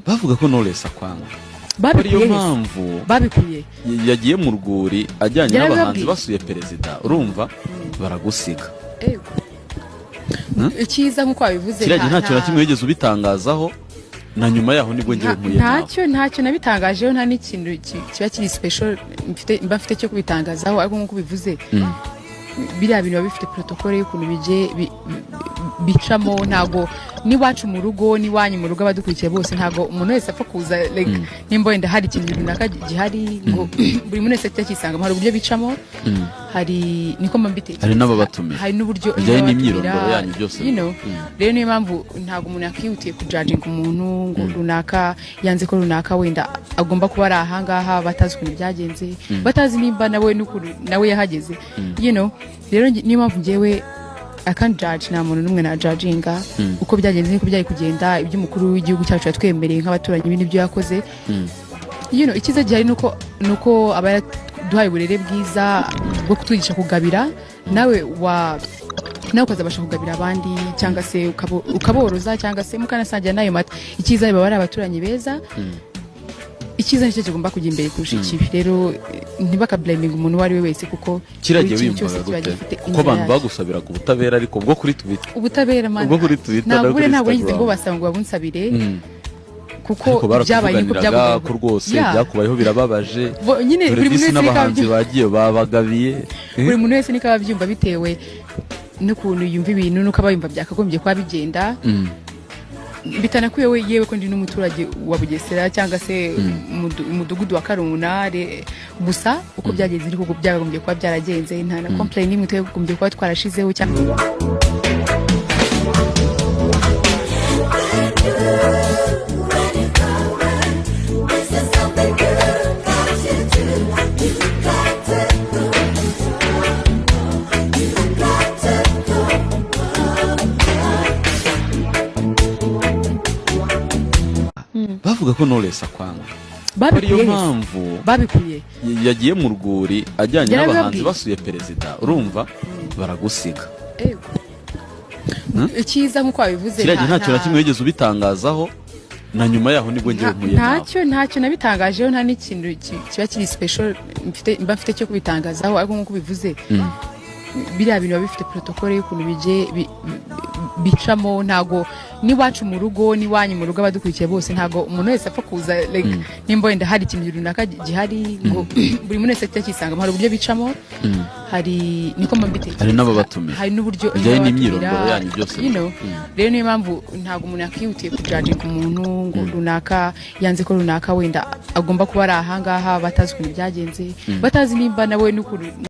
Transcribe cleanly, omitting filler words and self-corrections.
Bavuga ko Knowless akwanga, ko ariyo Babikuye he se? mpamvu Babikuye? yagiye mu rwuri ajyanye n'abahanzi Yarabibabwiye? basuye perezida, urumva baragusiga. Ego. Icyiza nk'uko wabivuze, Kiriya gihe ntacyo na kimwe wigeze ubitangazaho, na nyuma yaho nibwo ngewe mpuye nawe. Ntacyo nabitangajeho, nta n'ikintu kiba kiri special mfite, mba mfite cyo kubitangazaho. Ariko nk'uko ubivuze, biriya bintu biba bifite protocole y'ukuntu bicamo. Ntago n'iwacu mu rugo n'iwanyu mu rugo, abadukurikiye bose, ntago umuntu wese apfa kuza, like nimba wenda hari ikintu runaka gihari ngo buri muntu wese ajye akisangamo. Hari uburyo bicamo, hari niko mba mbitekereza. Hari n'ababatumira. Hari n'uburyo Bijyanye n'ababatumira, n'imyirondoro yanyu byose. Rero niyo mpamvu ntabwo umuntu yakihutiye kujudginga umuntu ngo runaka yanze ko runaka wenda agomba kuba ari ahangaha, batazi ukuntu byagenze, batazi nimba nawe n'ukuntu nawe yahageze. Rero niyo mpamvu njyewe I can't judge, nta muntu n'umwe na judginga. Uko byagenze niko byari kugenda. Ibyo umukuru w'igihugu cyacu yatwemereye nk'abaturanyi, ibi nibyo yakoze. Icyiza gihari nuko aba yaraduhaye uburere bwiza bwo kutwigisha kugabira, nawe ukazabasha kugabira abandi, cyangwa se ukaboroza, cyangwa se mukanasangira n'ayo mata. Icyiza baba ari abaturanyi beza. Icyiza nicyo kigomba kujya imbere kurusha ikibi. Rero ntibakablaminga umuntu uwo ari we wese, kuko Kiriya buri gihe kintu cyose wiyumvaga kiba gute? gifite Kuko inzira abantu yacyo. bagusabiraga ubutabera, ariko bwo kuri Twitter, Ubutabera, man, ubwo kuri Twitter no ntabwo kuri buriya ntabwo nigeze Instagram. ngo basaba ngo babunsabire, kuko Ariko byabaye niko barakuvuganiraga byagombaga. ko rwose byakubayeho birababaje. Nyine Dore buri muntu disi wese niko n'abahanzi abyumva. bagiye babagabiye. Buri muntu wese niko aba abyumva, bitewe n'ukuntu yumva ibintu n'uko aba yumva byakagombye kuba bigenda. Bitanakwiye we yewe ko ndi n'umuturage wa Bugesera cyangwa se umudugudu wa Karuna. Gusa uko byagenze niko byakagombye kuba byaragenze. Nta na complaint n'imwe twakagombye kuba twarashizeho cyangwa. Bavuga ko Knowless akwanga, ko ariyo Babikuye he se? mpamvu Babikuye? yagiye mu rwuri ajyanye n'abahanzi Yarabibabwiye? basuye perezida, urumva baragusiga. Ego. Icyiza nk'uko wabivuze, Kiriya gihe ntacyo na kimwe wigeze ubitangazaho, na nyuma yaho nibwo ngewe mpuye nawe. Ntacyo nabitangajeho, nta n'ikintu kiba kiri special mfite, mba mfite cyo kubitangazaho. Ariko nk'uko ubivuze, biriya bintu biba bifite protocole y'ukuntu bicamo. Ntago n'iwacu mu rugo n'iwanyu mu rugo, abadukurikiye bose, ntago umuntu wese apfa kuza, like nimba wenda hari ikintu runaka gihari ngo buri muntu wese ajye akisangamo. Hari uburyo bicamo, hari niko mba mbitekereza. Hari n'ababatumira. Hari n'uburyo Bijyanye n'ababatumira, n'imyirondoro yanyu byose. Rero niyo mpamvu ntabwo umuntu yakihutiye kujudginga umuntu ngo runaka yanze ko runaka wenda agomba kuba ari ahangaha, batazi ukuntu byagenze, batazi nimba nawe n'ukuntu.